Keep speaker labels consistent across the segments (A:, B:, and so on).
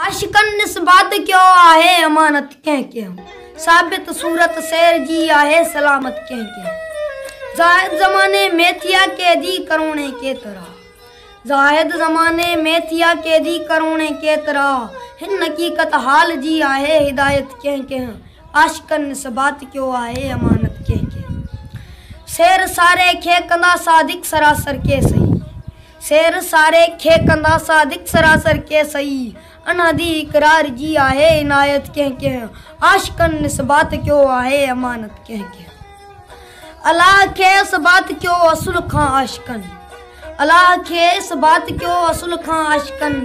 A: عاشقن اثبات ڪيو آهي امانت ڪنهن ڪنهن. ثابت صورت سير جي آهي سلامت ڪنهن ڪنهن. زاهد زماني ۾ ٿيا قيدي ڪروڙين ڪيترا. زاهد زماني ۾ ٿيا قيدي ڪروڙين ڪيترا. هن حقيقت حال جي آهي هدايت ڪنهن ڪنهن. عاشقن اثبات ڪيو آهي امانت ڪنهن ڪنهن. سير ساري کي ڪندا صادق سراسر ڪي سهي. سير ساري کي ڪندا صادق سراسر ڪي سهي. انهدي اقرار جي آهي عنايت ڪنهن ڪنهن. عاشقن اثبات ڪيو آهي امانت ڪنهن ڪنهن. الله کي اثبات ڪيو اصل کان عاشقن. الله کي اثبات ڪيو اصل کان عاشقن.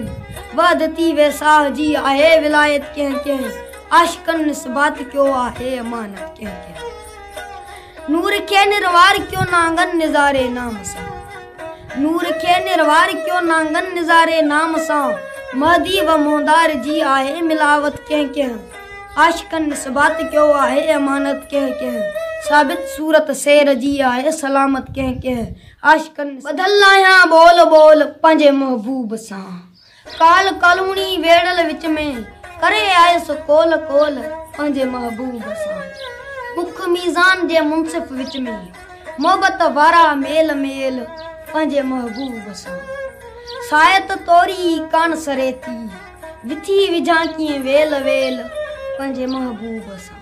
A: وحدتي ويساهه جي آهي ولايت ڪنهن ڪنهن. عاشقن اثبات ڪيو آهي امانت ڪنهن ڪنهن. نور کي نروار ڪيو نانگن نظاري نام سان. نور کي نروار ڪيو نانگن نظاري نام سان. مهدي و مهندار جي آهي ملاوت ڪنهن ڪنهن. عاشقن اثبات ڪيو آهي امانت ڪنهن ڪنهن. ثابت صورت سير جي آهي سلامت ڪنهن ڪنهن. عاشقن. ٻڌل آهيان ٻول ٻول پنهنجي محبوب سان. ڪال ڪالوڻي ويڙهل وچ ۾، ڪري آيس ڪول ڪول پنهنجي محبوب سان. مک ميزان جي منصف وچ ۾، محبت وارا ميل ميل پنهنجي محبوب سان. ساعت توري ڪان سري ٿي، وٿي وجهان ڪيئن ويل ويل پنهنجي محبوب سان.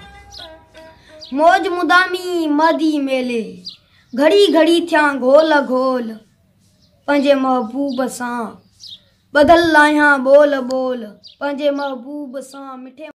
A: موج مدامي مهدي ميلي، گهڙي گهڙي ٿيان گهول گهول پنهنجي محبوب سان. ٻڌل آهيان ٻول ٻول پنهنجي محبوب سان. مٺي.